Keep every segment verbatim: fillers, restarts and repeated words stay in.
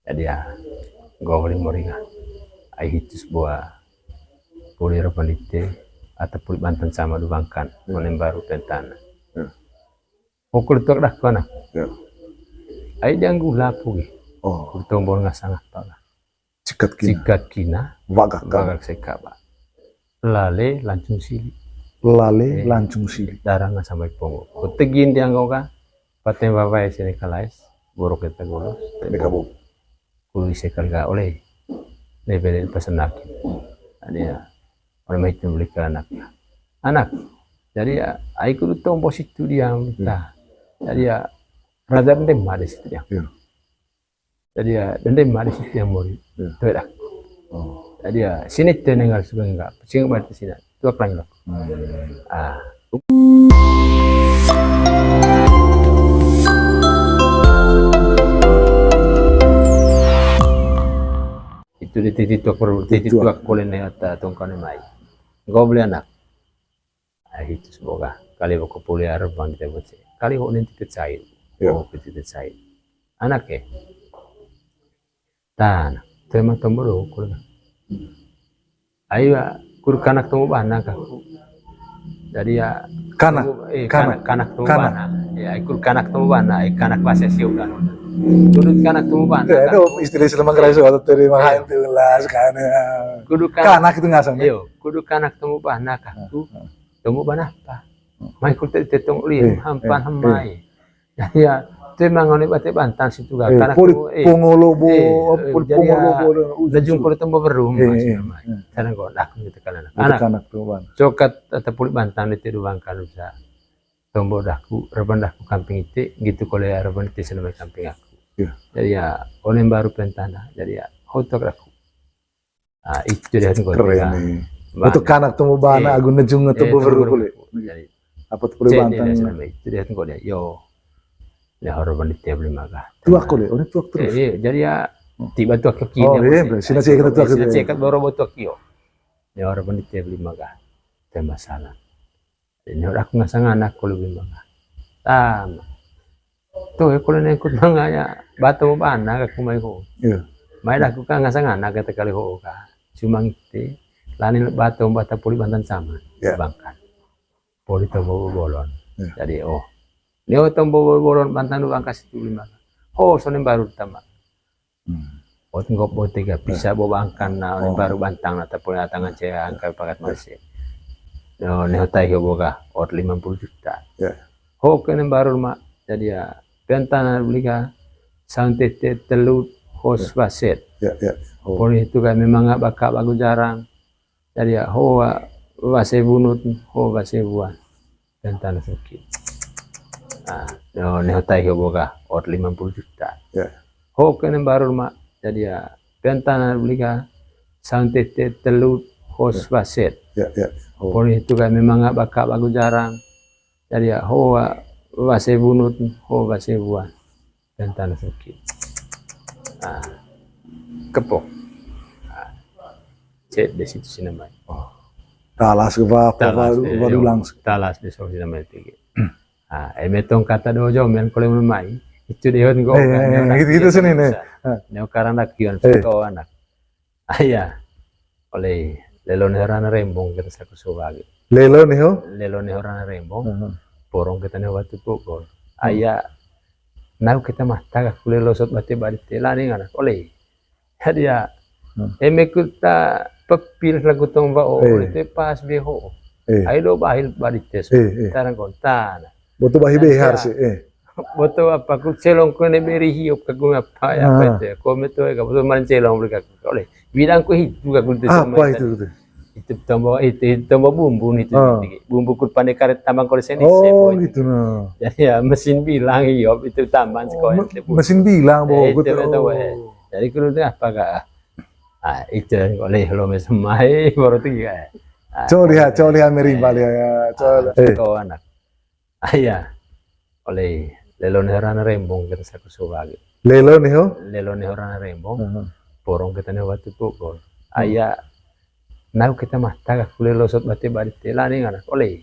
Jadi ya, gua beli mori ga. Ai hitus boa puli Raban Dite, ata puli Bantan sama du Bangkan, hmm, one mbaru pentana. Hmm. Pokol tuak daku anak. Ya. Ai dianggula pugi. Oh. Kudu tombol ngasang apa lah. Cikat kina. Cikat kina. Wagak ka. Wagak seka ba. Lale lancung sili. Lale, eh, lancung sili. Darang ngasang bai pongo. Kutegin dianggo ka. Paten wawai sini kalais. Borok kita golos. Meka bu. Kudu ise kalga oleh. Lebih pesan lagi. Ada ya. Oleh mai itu beli ke anak. Anak. Jadi ya, ai kudu tombo situ dia kita. Hmm. Jadi ya, raja ndem ada situ dia. Iya. Jadi ya, dende mari siti yang mori. Iya. Tuh dah. Oh. Jadi ya, sini tenengal suka enggak. Pecing mati sini. Tuak lang lah. Hmm. Ah. Itu di titik tuak per-, titik tuak. Titik tuak kolen ya, ta tongkone mai. Enggak boleh anak. Ai hitus boga. Kali boko puli Raban Dite bocce. Kali ho nen titik sain. Iya. Oh, titik sain. Anak e. Tan, tema tombo do, kul. Ayo, ah, kudu kanak tombo bana ka. Jadi ya, kanak, tombo, eh, kanak, kanak, kanak tombo bana. Ya, ai kudu kanak tombo bana, ai kanak bahasa Siu kan. Kudu kanak tombo bana ka. Ada istilah-istilah Manggarai soal tadi mah itu lah sekarang. Kudu kanak. Kanak itu ngasang, ya? Iyo, kudu kanak tombo bana ka. Ah, ah. Tombo bana apa? Mai kul te tetong ulin, eh, hampan, eh, hamai. Jadi ya, tu emang ngone bate Bantan situ ga. Eh, kanak poli tu, eh, pongolo bo, eh, poli jadi pongolo ya, bo, dan usus. Lajung poli tombo berum, eh, mas, eh, namai. Eh. Sana kok dak gitu kan anak. Itu anak. Kanak tu, Bang. Cokat atau poli Bantan itu doang kan bisa. Tombo daku, Raban daku kamping ite, gitu kole Raban ite senamai kamping aku. Iya. Jadi ya, one mbaru pentana. Jadi ya, hotok daku. Ah, itu dia tengok. Keren nih. Betul kanak tombo bana, eh, agun nejung, eh, tombo beru kule. Jadi, apa tu poli Bantan? Itu dia tengok dia. Yo. Dia orang Raban Dite beli maga. Tuak kule, orang tuak terus. Eh, iya, jadi ya, hmm, tiba tuak ke kini. Oh, iya, sini cekat tuak, sini cekat baru buat tuak yo. Dia orang Raban Dite beli maga. Tema salah. Ini orang aku ngasang anak kalau beli maga. Tama. Tuh, ya, kalau nengkut manga ya, batu bana ka kumai ho. Iya. Mai daku ka ngasang anak kata kali ho ka. Cuma ngite, lani batu bata poli Bantan sama. Iya. Bangkan. Poli tombo bolon. Iya. Jadi, oh. Neo tombo bolon Bantan Bangkas itu lima. Ho, sonem baru tama. Hmm. Ot nggop bote ga pisa bo Bangkan na, one mbaru Bantan na, tapon tangan cewek angka pakat masih. No, neho tai ho boga, ot lima puluh juta. Ya. Ho kene mbaru ma, jadi ya, pentana beli ka, saung tete telu hos waset. Ya, ya. Ho. Poli itu kan memang nggak bakal bagus jarang. Jadi ya, ho wa, wase bunut, ho wase buan. Pentana sukit. Ah, no, neho tai ho boga, ot lima puluh juta. Ya. Ho kene mbaru ma, jadi ya, pentana beli ka, saung tete telu hos waset. Ya, ya. Ho. Poli itu kan memang nggak bakal bagus jarang. Jadi ya, ho wa, wase bunut, ho wase buan. Pentana sukit. Ah, kepok. Ah, cek di situ sinamai. Oh. Talas ke apa, talas baru, de, baru yo, langsung. Talas de so sinamai tigi. Ah, eme tong kata dojo men kole mai. Itu dehon go. Eh, kan, eh, neo eh, gitu, gitu sini nih. Neo karang dak kion, eh, ko anak. Aya. Oleh lelo neho rana rembong kita saku soba gitu. Lelo neho? Lelo neho rana rembong. Heeh. Porong kita neho batu pukul. Hmm. Aya. Nau kita mata ka kule losot bate bari tela nih anak. Oleh. Hadia. Hmm. Eme kuta pepil lagu tong ba o, eh, oleh te pas beho. Eh. Ai do bahil bari tes. Eh, eh. Tarang kontan. Boto bahi behar sih, eh. Boto apa, ku celong ku ne beri hiup ka ku apa ya, apa itu ya? Ko meto ka boto man celong beli ka ku. Oleh, bilang ku hitu ka ku itu. Apa itu, itu? Itu tombo, itu, itu tombo bumbu nih itu. Ah. Bumbu ku pande karet tambang kole seni. Oh, gitu nah. Jadi ya, mesin bilang hiup itu tambang sekolah. Oh, me-, mesin bilang, bo, eh, gitu. Itu betul, eh. Jadi ku itu apa ka? Ah, itu oleh lo mesemai baru tiga. Ah, coba lihat, coba lihat merimbal ya, ya. Coba. Ah, eh. Sekolah anak. Aya. Oleh, lelo neho rana rembong kita saku soba gitu. Lelo neho? Lelo neho rana rembong. Heeh. Porong kita neho batu pukul. Hmm. Aya. Nau kita mata ka kule losot bate bari tela nih anak. Oleh.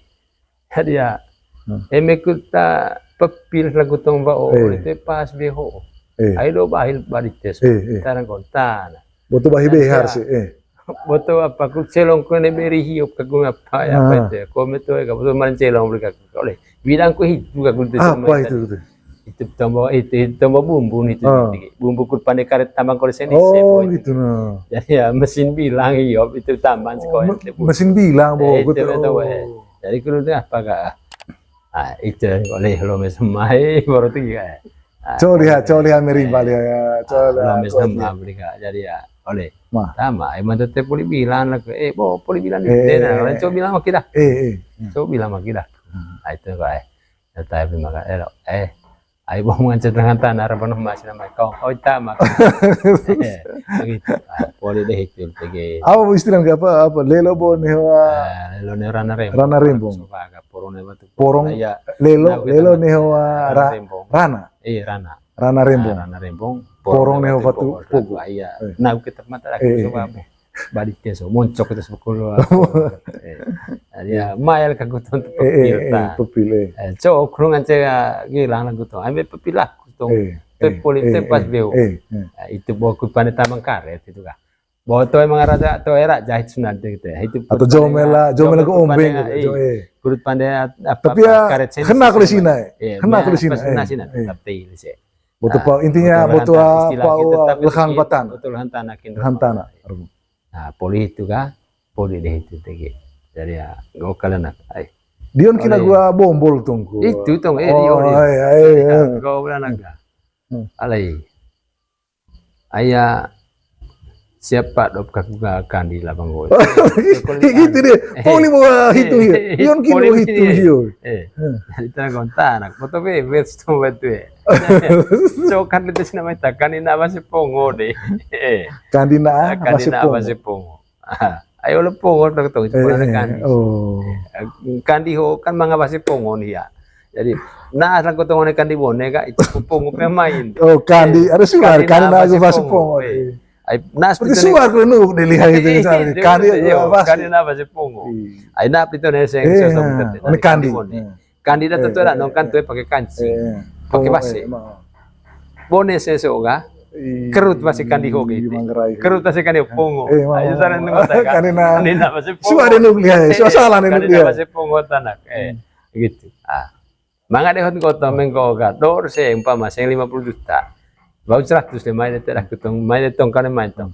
Hadia. Hmm. Eme kuta pepil lagu tong ba o, eh, oleh te pas beho. Ai do bahil barites. Tarang kontan. Boto bahi behar sih. Boto apa ku celong ku ne beri hiop ka ku apa ya apa itu ya. Ko meto ya boto main celong beli ka ku. Oleh bilang ku hitu ka ku itu. Apa itu? Itu tambah itu, itu tambah bumbu itu. Bumbu ku pande karet tambang kalau sini. Oh gitu nah. Jadi ya mesin bilang hiop itu tambang sekolah. Mesin bilang boh. Jadi kudu apa kak? Ah, itu oleh lo mes mai baru tuh ya. Coliha, coliha merimbal ya. Coliha. Lo mes sama beli kak. Jadi ya oleh. Sama, ai mantap teh poli bilang lah. Eh, bo poli bilang di tena. Coba bilang makin dah. Coba bilang makin dah. Ah, itu kok eh. Tapi maka eh, eh, ai bo ngancet dengan tanah apa nama sih nama kau. Oh, tama. Gitu. Ah, poli deh itu tege. Apa istilah apa apa lelo bo newa. Lelo newa rana rembong. Rana rembong. Porong newa tuh. Porong. Lelo lelo newa rana. Eh, rana. Rana rembong. Rana rembong. Porong newa fatu pogo. Iya. Nah, kita mata lagi coba. Balik dia so moncok itu sepuluh. Ya mael ka gutong tu pepil ta. Pepil eh. Cok kurung ance gilang lah gutong ambil pepil lah gutong. Tepoli tepas beo. Itu bawa ku pande tambang karet itu kah. Bawa toy mangaraja toy era jahit sunat deh gitu ya. Itu atau jomela jomela ke ombeng gitu. Kurut pande apa tapi ya karet sini kena kalau sini. Kena kalau sini. Kena sini tapi sih. Betul pak intinya betul apa lehan batan. Betul lehan tanah. Lehan tanah. Nah, poli itu kah? Poli deh itu tege. Jadi ya, gokal anak. Ai. Dion kina gua bombol tungku. Itu tong eh Dion. Ai ai. Gokal anak. Alai. Aya siapa dop kaku kandi lah bang gue. Gitu deh. Poli bawa hitu hiyo. Dion kina bawa hitu hiyo. Eh. Kita kontak anak. Foto bebet tuh batu ya. So kan itu sih namanya kandi na basi pongo deh. Kandi na basi pongo. Ayo lo pongo dong tong itu pernah kandi. Kandi ho kan manga basi pongo nih ya. Jadi nah asal ko tong kandi bone kak itu pongo pemain. Oh kandi ada suara kandi na basi pongo. Ai nas seperti suara kalau nu dilihat itu misalnya kandi na basi pongo. Ai na pito ne seng sosok kandi. Kandida tuh ada nongkan tuh pakai kancing, pakai base. Bone seso ga, kerut base kandi hoge. Kerut base kandi pongo. Ayo sana nunggu kan. Kandida base pongo. Suara nunggu dia, suara salah nunggu dia. Base pongo tanak. Eh, gitu. Ah. Manga deh hot kota mengko ga, dor se umpama se lima puluh juta. Bau seratus deh mai deh tidak ketong, mai deh tong kan mai tong.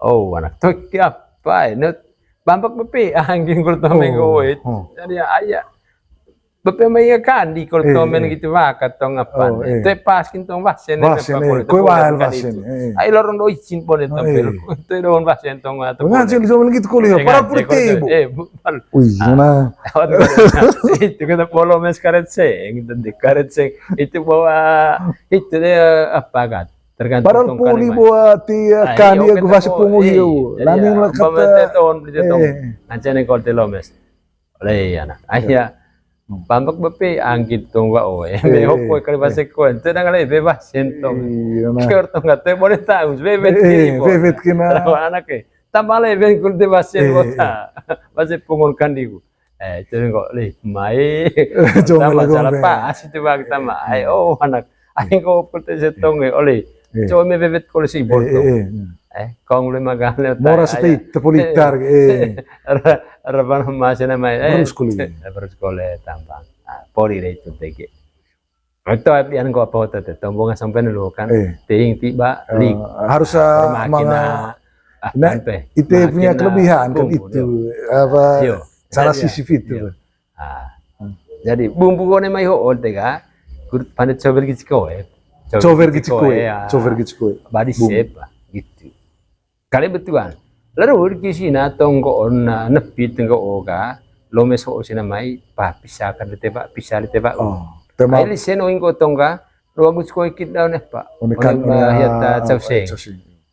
Oh, anak toki apa? Nut bambak bepe anggin kul tomen ko wet. Jadi aya bepe mai kandi kul tomen gitu waka tong apa. Te pas kin tong basen. Basen ko wal basen. Ai lorong do izin pone tong pel. Te don basen tong atau. Ngan sih zaman gitu kuliah para purte bu. Eh, wih, mana? Itu kata polo mes karet seng, itu di karet seng. Itu bawa itu deh apa kan? Tergantung. Padahal poli buat ti kani aku basi pungu hiu. Nani lah kata. Teton beli teton. Ancene kol telomes. Oleh anak. Aya. Bambak bepe anggit tong wa oe. Be hokoi kali basi koen. Tena kali bebas sentong. Ker tong kata boleh tahu. Bebet kini. Bebet kina. Anak eh. Tambah le ben kul te basi kota. Basi pungun kandiku. Eh, itu kok lih mai. Jomel lagu salah pas itu bang tama. Ai oh anak. Ai kok pete setong eh oleh. Coba me bebet kol si botong. Eh, kong le magan le. Mora sepi tepolitar eh. Reban masih nama eh. Baru sekolah. Baru sekolah tampang. Poli deh itu tege. Itu apian ko apa hotel te tombong sampai dulu kan. Ting tiba ling. Harus manga. Nah, itu punya kelebihan kan itu apa cara sisi itu. Ah, jadi bumbu kone mai ho tega kurut panet cover gitu ko eh. Cover gitu ko eh. Cover gitu ko eh. Body shape lah gitu. Kali betuan. Lalu hurki sina tongko on nepi tengko oga lomes ho sina mai pa pisa kan teba pisa teba. Oh, tema. Ai lisen oing ko tongka ruagus ko ikit daun eh pa. Onekan hiata causeng.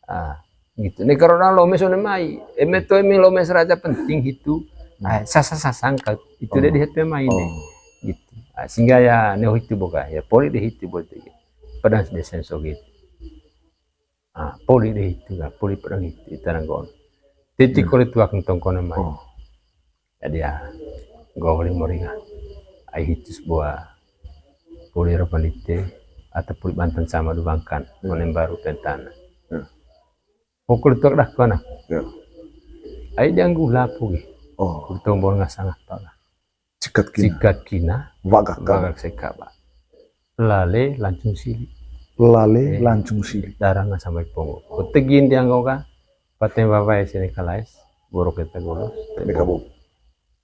Ah. Gitu. Nek orang lomes one mai, eme to eme lomes raja penting itu. Ah, sasa sasang ka itu dia dihet pemain deh. Gitu. Ah, sehingga ya neo itu boga ya poli deh itu bote. Pedang desen so gitu. Ah, poli deh itu kan, poli pedang itu itarang kon. Titik koli tuak tong kono mai. Jadi ya, gua beli moringa. Ai hitus buah poli rapan ite. Ata puli bantan sama du bangkan, ya, one mbaru tentana. Ya. Pokol tuak daku anak. Ya. Ai dia nggula pugi. Oh. Kudu tombol ngasang apa lah. Cikat kina. Cikat kina. Wagak ka. Wagak seka ba. Lale lancung sili. Lale, eh, lancung sili. Darang ngasang mai ponggo. Kutegin dia nggo ka. Paten wawai sini kalais. Borok kita golos. Mereka bu.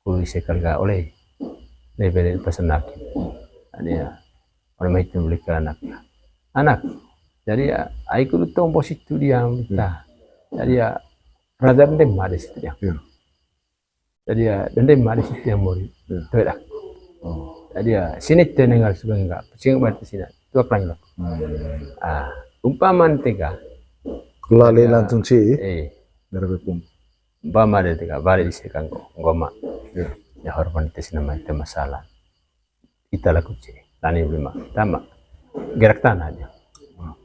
Kuli sekali ka oleh. Lebih dari pesan laki. Dia. Oleh mah itu beli ke anak. Anak. Jadi ya, ai kudu tombol situ dia kita. Hmm. Jadi ya, raja ndem ada situ dia. Iya. Jadi ya, dende mari siti yang mori. Iya. Tuh dah. Oh. Jadi ya, sini tenengal suka enggak, pecing bantu sini. Tuak lang lah. Hmm. Ah, umpama tega. Lale lancung si. Eh. Dari bepung. Umpama de tega, balik di sekang kok, ngoma. Iya. Ya hormat itu sih namanya itu masalah. Ita laku ce, lani beli ma, tama. Gerak tanah aja.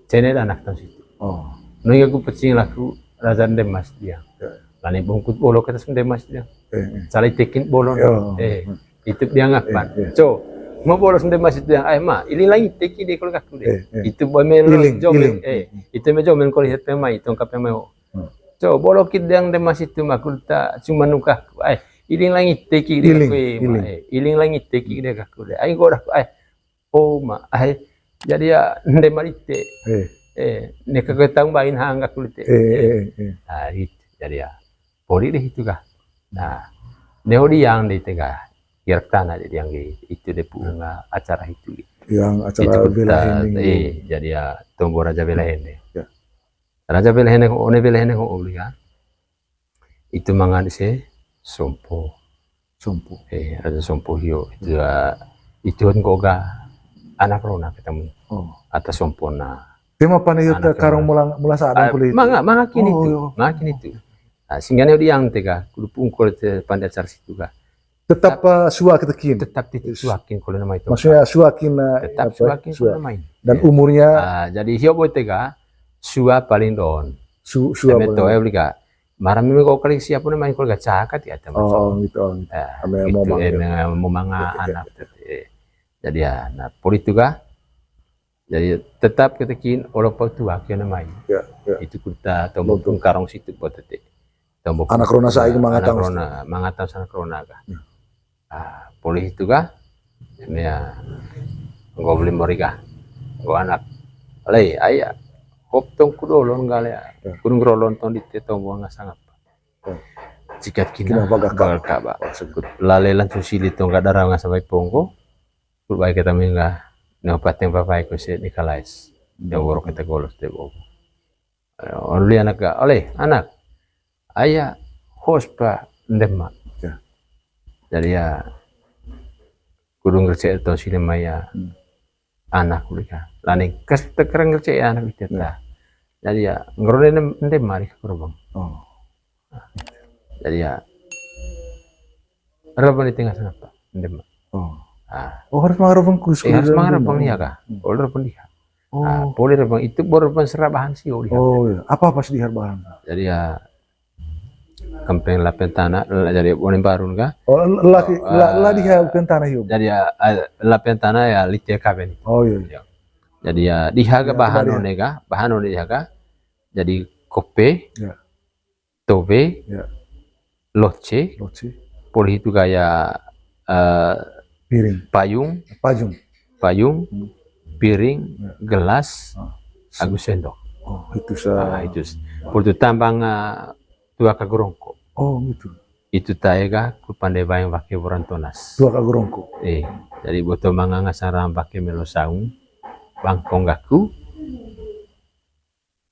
Cene anak tang situ. Oh. Nunga ku pecing laku, raja ndemas dia. Ya. Lani bungkut bolok atas ndemas dia. Eh, eh. Salai tekin bolon. Ya. Eh, itu dia ngapan. Eh, eh. Co, mau bolos ndemas itu yang, ai ma, iling langit teki de kalau kaku de. Eh, eh. Itu boy melo iling, jomel, iling. Eh, itu me jomel kalau hiat pemai, tongkap pemai. Hmm. Co, bolokit yang ndemas itu mah kulta cuma nukah ku. Ai, iling langit teki de iling, kaku, eh, ma, iling. Eh, iling langit teki de kaku de. Ai, gorak, ai. Oh, ma, ai. Jadi ya, nde marite. Eh. Eh, ne kaku tang bain hang kaku lite. Eh, eh, eh. Ah, itu. Jadi ya, poli deh itu kah. Nah, ne hodi yang de tega. Gerak tanah jadi yang itu de punga acara itu. Yang acara itu bela hende. Eh, jadi ya, tonggo raja bela hende. Ya. Raja bela hene ho, one bela hene ho, oli ka. Itu mangadi se sompo. Sompo. Eh, raja sompo hio. Itu, ah, itu hon ko ga anak rona ketemu. Oh. Ata sompo na. Tema pane hio anak ta karong rona. Mula, mula saat. Ah, puli itu. Manga, manga kini. Oh, tu. Iya. Manga kini tu. Ah, sehingga ne di yang tega, kudu pungkol te pande acara situ ka. Tetap, eh, sua kita kin. Tetap titik sua kin kalau nama itu. Maksudnya sua kin, eh, tetap apa, sua kin sua. Kalau nama ini. Dan umurnya. Ah, jadi hio boy tega, sua paling don. Su-, sua paling don. Toh, eh, beli ka. Mara memang kau kali siapa nama ini kalau gak cakat ya, teman. Oh, gitu, oh, gitu. Ah, ame itu, mau eh, manga. Memang mau manga anak. Eh. Jadi ya, nah, poli itu kah? Jadi tetap ketekin olo pau tua kia namai. Ya, ya. Itu kuta tombok pungkarong situ buat tete. Tombok anak rona sai mangata anak rona, mangata sana rona ka. Ya. Ah, poli itu ka. Ini ya. Nggo beli mori ka. Nggo anak. Lei, aya. Hop tong kudolon gale. Ya. Kun grolon tong di te tombok ngasang apa. Ya. Cikat kina. Kina bagak ka. Bagak ka, ba. Lale lancung sili tong gak darah ngasang mai ponggo. Purbai kata mingga, no pateng papai ko se Nikolais. Hmm. Yang borok kita golos te bobo. Eh, on li anak ga, oleh anak. Aya hos pa ndema. Ya. Jadi ya, kudung kerja itu sini maya. Hmm. Anak ulika. Lani kes tekereng kerja ya anak itu ta. Ya. Jadi ya, ngerone ndema di kerubang. Oh. Jadi ya, rebang di tengah sana, Pak. Ndema. Oh. Ah. Oh, harus mangarobang kus. Eh, harus mangarobang dia kah? Hmm. Oh, rebang dia. Oh. Ah, boleh rebang itu, baru rebang serah bahan sio dia. Oh, iya. Apa pas di bahan? Jadi ya, kempeng lapen tanah, la-, jadi bonem barun kah? Oh, laki, oh, la-, la eh, diha lapen tanah yuk. Jadi ya, eh, lapen tanah ya, lite kaben. Oh, iya, iya. Ya. Jadi ya, diha ga ya, bahan one kah? Bahan one diha kah? Jadi kope. Ya. Tobe, ya. Loce, loce. Poli itu kayak, eh, piring. Payung, payung. Payung, hmm. Piring, ya. Gelas, ah. Agus sendok. Oh, itu sa- ah, itu. Poli itu tambang, eh, tuaka gerongko. Oh, gitu. Itu tae ga ku pande baeng wake boran tonas. Tuaka gerongko. Eh, jadi boto manganga saram wake melo saung, bangkong gaku,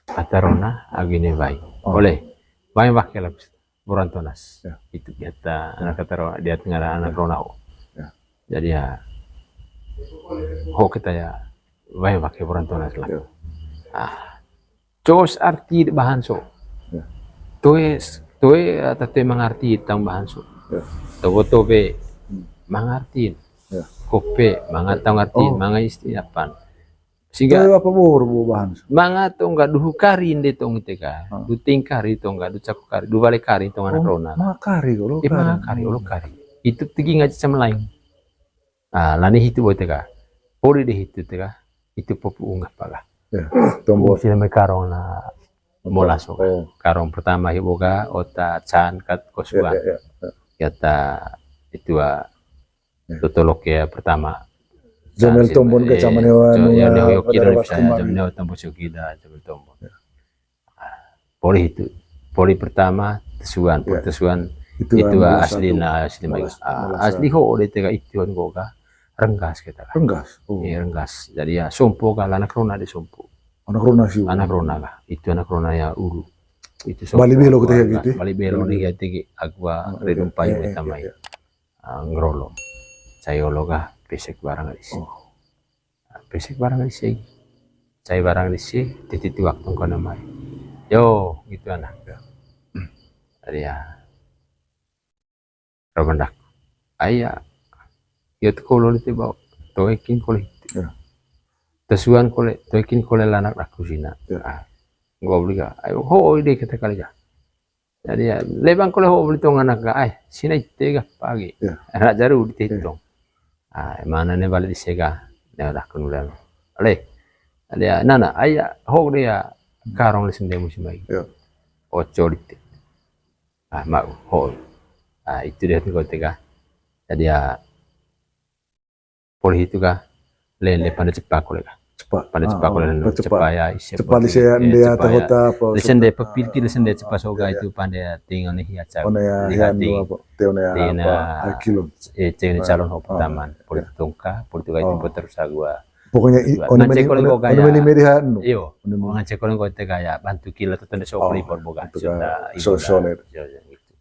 Ata rona agu ine wai. Oh. Oleh. Wai wake lagu boran tonas. Ya. Itu dia ta anak kata rona, dia tengah anak rona ho. Ya. Jadi ya, ho kita ya, wai wake boran tonas lah. Ya. Ah. Cos arti bahan so. Ya. Toe, toe ata toe mangarti tang bahan so. Ya. Tobo tobe mangarti. Ya. Kope mangatang arti, oh. Manga isti apan. Sehingga apa bor bo bahan. Manga tongga duhu kari nde tong ite ka. Hmm. Duting kari tongga, du caku kari, du bale kari tong anak rona. Manga kari, olo kari. Manga kari, olo kari. Itu tegi ngaji sama lain. Ah, lani hitu bo ite ka. Poli de hitu ite ka. Itu popu unggah paga. Ya, tombol. Sila mai karong na molas. Oh. Karong pertama hio boga ota can kat kosuan. Ya, ya, ya. Kata itu, ah, ya, totolok ya pertama. Jamel tombon ke caman hewan ya, neo kira bisa jamel tombon sio kira jamel tombon. Ya. Poli itu, poli pertama tesuan, poli tesuan itu asli na asli mai. Asli ho de tega itu an goga renggas kita kan. Renggas. Oh. Iya, renggas. Jadi ya sompo ga anak rona de sompo. Anak rona sih. Anak rona ga. Itu anak rona ya ulu. Itu sompo. Bali belo kita ya gitu. Bali belo de ya tegi agua redung payu kita mai. Ah, ngerolo. Cai olo ga pesek barang isi. Oh. Pesek barang isi. Cai barang isi, titi tuak tongkona mai. Yo, gitu anak. Ya. Tadi ya. Rabandak. Aya. Yo tu kolo lite bau. Toekin kole. Ya. Tesuan kole, toekin kole lanak daku sina. Ya. Ah. Gua beli ga. Ayo, ho ide kita kali ya. Jadi ya, lebang kole ho beli tong anak ga, ai, sina ite ga pagi. Ya. Anak jaru di titong. Ah, mana ne balik di sega, ne udah kenu dan. Ale, jadi ya, nana, ai ya, ho dia karong di sende musim lagi. Ya. Oco di te. Ah, mau, ho. Ah, itu dia tuh tega. Jadi ya, poli itu ga, lende pande cepa kole ga. Cepa. Pande cepa kole, cepa ya, isi cepa di saya ende atau hota apa. Lesende pepilti, lesende cepa soga itu pande tinggal nih ya, cak. One ya, ya, apa? Te one ya, apa? Akilon. Eh, cewek calon ho pertama. Poli tongka, poli itu ga itu terus gua. Pokoknya i-, one meni, one meni meri hanu. Iyo, ngance kole kau tega ya, bantu kila tuh tanda sok libur boga. Sudah, so, sonet. Yo, yo, gitu.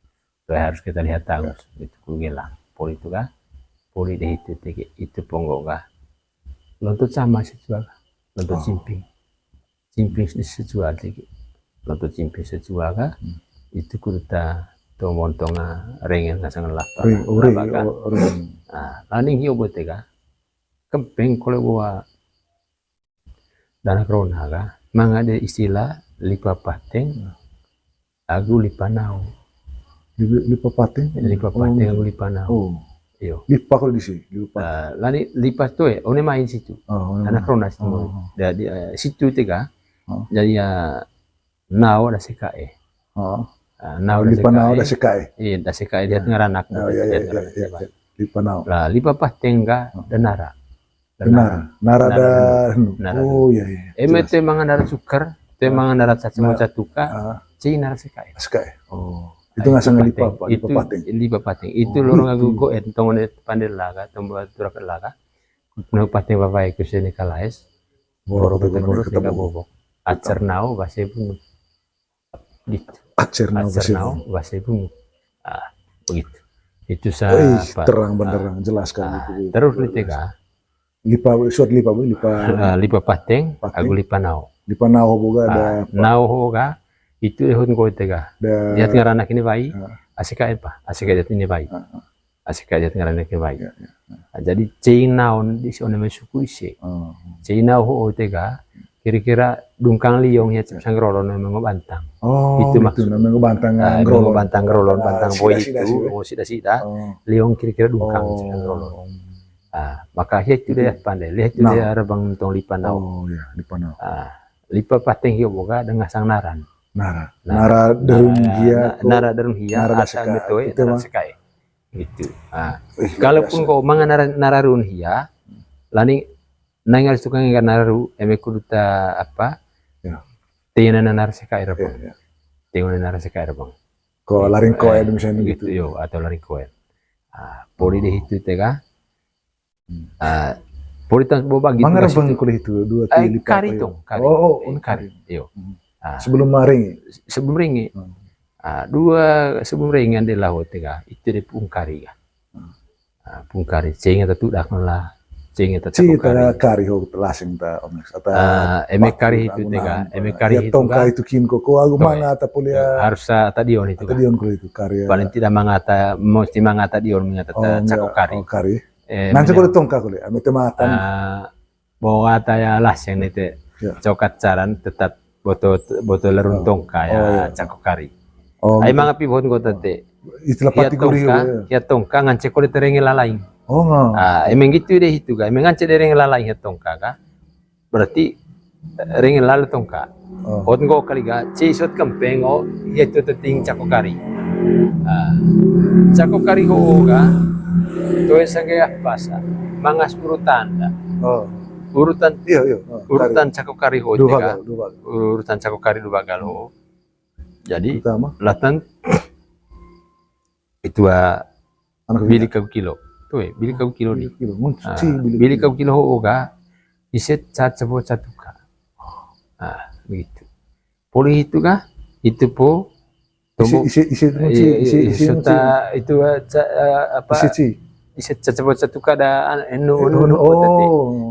Tuh harus kita lihat tahu, gitu, ku gelang. Poli itu kah? Poli deh itu, tege, itu ponggo kah? Lontut sama sejual kah? Lontut simping. Simping sejual tege. Lontut simping sejual kah? Itu kudu ta tombon tonga rengen ngasang lapa. Ring, oh, ring, lapa kah? Oh, ring. Ah, laning hio bote kah? Kempeng kole bawa dana corona kah? Manga de istilah lipa pateng. Agu lipa nao. Lipa, lipa pateng? Lipa pateng agu lipa nao. Oh. Iyo. Lipa kalau di sini, lipa pateng. Ah, lani lipa tu eh, one main situ. Oh, one main. Anak rona situ. Oh. Jadi, eh, situ tega. Oh. Jadi ya nao da sekae. Oh. Ah, nao da sekae. Lipa nao da sekae. Iya, da sekae dia tengah ranak. Oh, iya, iya, iya. Lipa nao. Lah, lipa pateng ga da nara. Nara, nara da, nara. Oh, iya, iya. Eme te mangan nara sukar, te mangan nara caca mau catuka, cina nara sekae. Sekae. Oh. Itu ngasang lipa apa? Lipa pateng. Lipa pateng. Itu lorong agu go entong ne pandel laga, tombo turak laga. No pateng babai ku sini kalais. Borok tu borok sehingga bobok. Acer nao base bunu. Gitu. Acer nao base bunu. Ah, begitu. Itu sa apa? Terang benderang, jelas sekali itu. Terus lite ga? Lipa, suat lipa, lipa. Ah, lipa pateng, agu lipa nao. Lipa nao boga ada apa? Nao ho ga, itu ehun ko tega. Dia tengah ranak ini bai, asika apa? Asika dia ini bai. Asika dia tengah ranak ini bai. Jadi cei nao di si one mai suku ise. Cei nao ho tega, kira-kira dungkang liong ya, sangrolo no mengo bantang. Oh, itu maksud. Mengo bantang, mengo bantang, ngerolo, bantang boi itu, oh, sida-sida. Liong kira-kira dungkang, sangrolo. Ah, maka hia itu dia pandai, lihat itu dia rebang tong lipa nao. Oh, iya, lipa nao. Ah, lipa pateng hio boga dengan sang naran. Nara. Nara derun hia, nara derun hia, nara asa sekae, metoe, itu nara sekae. Gitu. Ah, kalaupun kau mangan nara, nara run hia, lani nang harus tukang nara ru, eme kudu ta apa? Ya. Tena nara sekae rebang. Iya, iya. Tena nara sekae rebang. Ko laring koen misalnya gitu. Yo, atau laring koen. Ah, poli deh itu tega. Ah, poli tang boba gitu. Manga rebang kuli itu dua tili kari tong, kari. Oh, oh, kari. Yo. Ah. Sebelum maring. Sebelum ringi. Ah, dua sebelum ringi ande laho tega. Itu de pungkari ga. Ah, pungkari, ceng tatu dak lah. Ceng tatu kari ho lasing ta omes. Ah, eme kari itu tega, eme kari itu tongka itu kin ko, ko agu manga ta poli ya. Harus sa ta dion itu. Ta dion ko itu kari. Paling tidak manga ta, mesti manga ta dion, manga ta cako kari. Nang cako tongka ko le, ame te matan. Bawa ta ya laseng ne te. Cokat caran tetap boto, boto lerun tongka ya, cako kari. Ai manga pi bohon kota te. Istilah pati kuli ya. Hia tongka ngance kole terenge lalaing. Oh, nga. Ah, emang gitu deh itu ga. Emang ngance derenge lalaing hia tongka ga. Berarti, eh, ring lalu tongka. Oh. Ot nggo kali ga, ci sot kempeng o, ya itu teting cako kari. Ah, cako kari ho ga, tuan sangge apa sa, mangas urutan da. Oh. Urutan, iya, iya. Oh, urutan kari. Cako kari ho, dua tiga. Bagal, dua bagal. Urutan cako kari dua bagal ho. Jadi, pertama. Latan itu, ah, anak bili kau kilo. Tuh, eh, bili kau kilo di. Bili kilo. Mun ah, ci bili bili kilo. Kau kilo ho ga, iset cat sebot satu ka. Ah, begitu. Poli itu ga, itu po, isi, tombo, isi, isi, iya, isi, isi, isi, serta itu, ah, ca-, ah, apa? Isi, ci. Iset cat sebot satu ka da, an-, enu, eh, enu, enu, enu, oh, tete.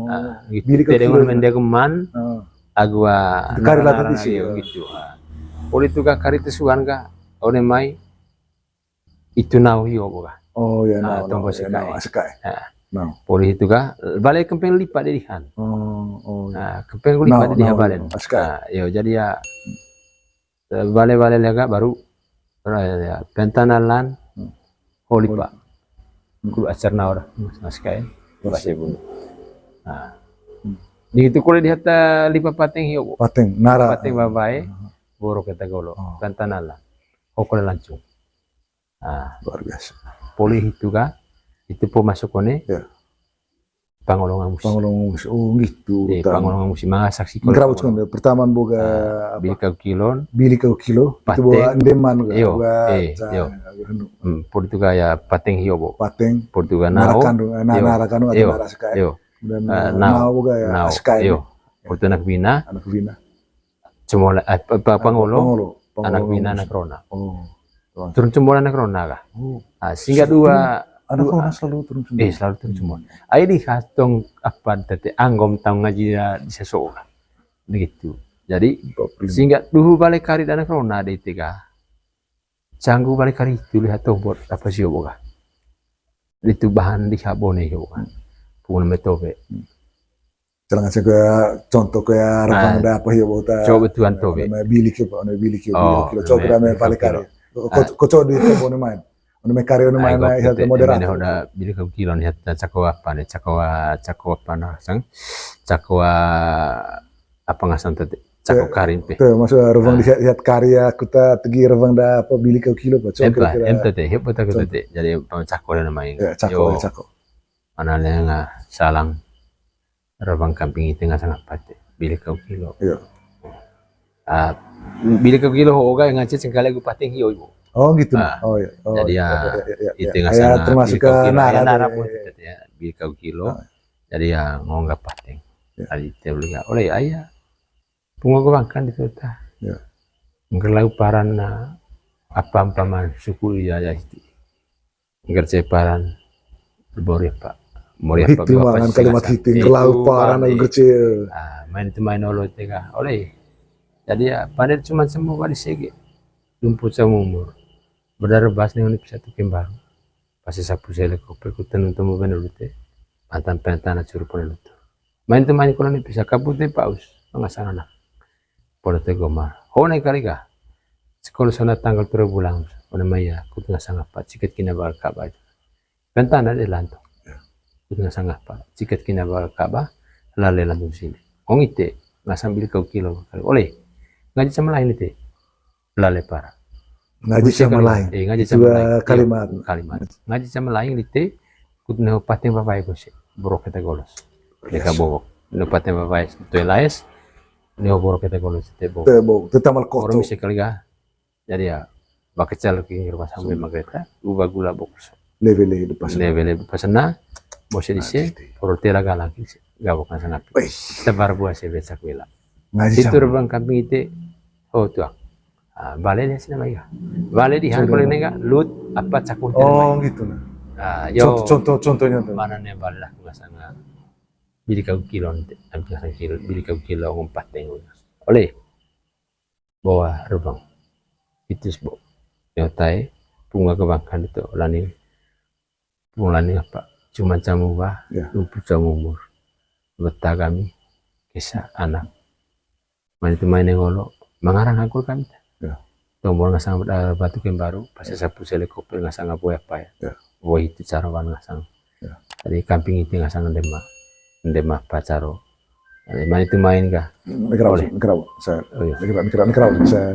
Ah, gitu. Bili kau kilo. Tete dengan mende keman, ah. Agua, itu kari nah, latan nah, isi, nah, iya, gitu. Ah. Poli itu ga kari tesuan ga, one mai, itu nau hio bo ga. Oh, ya, ah, nau, tombo nau, ya, sikae. Nau, sikae. Ah. Nau. Poli itu ga, bale kempeng lipa dedihan. Oh, oh, ya. Ah, kempeng lipa dedihan bale. Nau, nau, sikae. Ah, yo, jadi ya, eh, bale-bale lega baru, eh, ya, pentanalan, hmm, ho lipa. Hmm. Kulu acar nau da, mas, mas kae. Mas. Bahasa ibu. Nah. Hmm. Di itu kule di hata lipa pateng hio bo. Pateng, nara. Pateng babae, hmm, borok eta golo. Oh. Pentanalan. Ho kule lancung. Ah. Luar biasa. Poli itu ga, itu po masuk kone. Ya. Pangolongan musi. Pangolongan musi. Oh, gitu. Eh, pangolongan musi. Manga saksi kole. Ngerabut pangolongan. Pertama boga, ah, apa? Bili kau kilo. Bili kau kilo. Pateng. Itu boga ndeman ga. Iyo. Boga, eh, ca-, iyo. Anu. Hmm, poli itu ga ya pateng hio bo. Pateng. Poli itu ga nau. Nara kandung, eh, na-, iyo, nara kandung atau iyo, nara sikae. Iyo. Dan, eh, eh, nau. Nau boga ya, nau, sikae. Iyo. Poli itu anak bina. Anak bina. Cemol, eh, pa-, pa-, pangolo, pangolo, pangolo anak bina, anak rona. Oh, rona. Turun cemol anak rona kah? Oh. Ah, sehingga dua, anak rona selalu turun cemol. Eh, selalu turun cemol. Ai di hatong apa tete anggom tau ngaji ya di seso kah? Begitu. Jadi, sehingga duhu bale kari anak rona di tiga. Canggu bale kari itu lihat tombot apa sio bo kah? Itu bahan di habone hio kah? Pungun metobe. Jalan ngasih kayak contoh kayak revang da apa hio bo ta. Coba tuan tobe. Namanya bilik ya, Pak, namanya bilik ya, oh, bilik kilo. Coba namanya balik kali. Kocok di tempo namanya. Namanya karya namanya, ah, ya, moderator. Hoda bilik kilo nih, cako apa nih? Cako, cako apa nah, sang? Cako, ah, apa ngasang tadi? Cako karin pe. Tuh, maksud revang di lihat karya, aku ta tegi revang da apa bilik kilo, Pak. Coba kira-kira. Em tete, hip betul tete. Jadi, cako ada namanya. Ya, cako, cako. Mana nih nggak salang. Revang kamping ite ngasang apa te? Bilik kau kilo. Iya. Ah, bilik kau kilo ho ga ngace cengkali gu pateng hio ibu. Oh, gitu. Ah, oh, iya. Oh, jadi ya, iya, iya, iya, ite ngasang termasuk bilik kau kilo, nara ya, nara pun ya, ya. Bilik kau kilo. Ah. Jadi ya ngongga pateng. Iya. Kali ite beli oleh ayah. Pungo ke bangkan di kota. Iya. Nggelau paran na apa-apa man suku iya ya itu. Ngger ceparan, bori apa? Mori apa? Hiti mangan kalimat hiti, nggelau paran ngger ce. Ah, main tu main olo tega. Oleh. Jadi ya, panet cuma semua di sege. Lumpuh sama umur. Berdarah bas nih, unik satu kembar. Pasti sapu sele kope, ku tenun temu bener lute. Pantan pentan acur pun lutu. Main tu main kalau nih bisa kabut nih paus. Ngasang anak. Polo te gomar. Ho nai kali ga. Sekolah sana tanggal turu bulan. Ona maya, ku tengah sangapa, cikat kina bakal kaba itu. Pentana de lanto. Ya. Ku tengah sangapa, cikat kina bakal kaba, lale lanto sini. Ong ite, ngasang bilik kau kilo kali. Oleh, ngaji sama lain ite. Lale para. Ngaji sama lain. Eh, ngaji sama lain. Kalimat. Kalimat. Ngaji sama lain ite, ku tengah pateng babai ku si. Borok kita golos. Deka bobok. No pateng babai, tu lais. Neo borok kita kalau tebo. Tebo, tetamal koto. Orang bisa kali ga. Jadi ya, bakecel ke rumah sampai magreta, ubah gula box. Levele depan sana. Levele depan sana, bose di se, poro tera galang ki se, gabok nasa ngapi. Tebar buah se besak wela. Ngaji itu sama. Rebang kambing ite, oh tuang. Ah, bale dia sini mai ga. Bale di hang boleh nega, lut, apa cakung. Oh, gitu nah. Ah, yo. Contoh, contoh, contohnya tuh. Mana nih bale lah, nggak sana. Bili kau kilo ente, ambil ngasang kilo, bili kau kilo ngumpat tengok. Oleh, bawa rebang. Itus bo. Nyotai, punga kebangkan itu, lani, pung lani apa? Cuma camu bah, ya. Lumpuh camu umur. Beta kami, kisah anak. Main itu main yang ngolo, mangarang aku kami. Ya. Tombol ngasang, eh, batu kem baru, pas sapu sele kopel ngasang apa ya, apa ya. Ya. Wah, itu cara wan ngasang. Ya. Jadi kamping itu ngasang ndema, ndema apa caro. Mani tu main kah? Mikir apa? Mikir apa? Saya mikir mikir mikir apa? Saya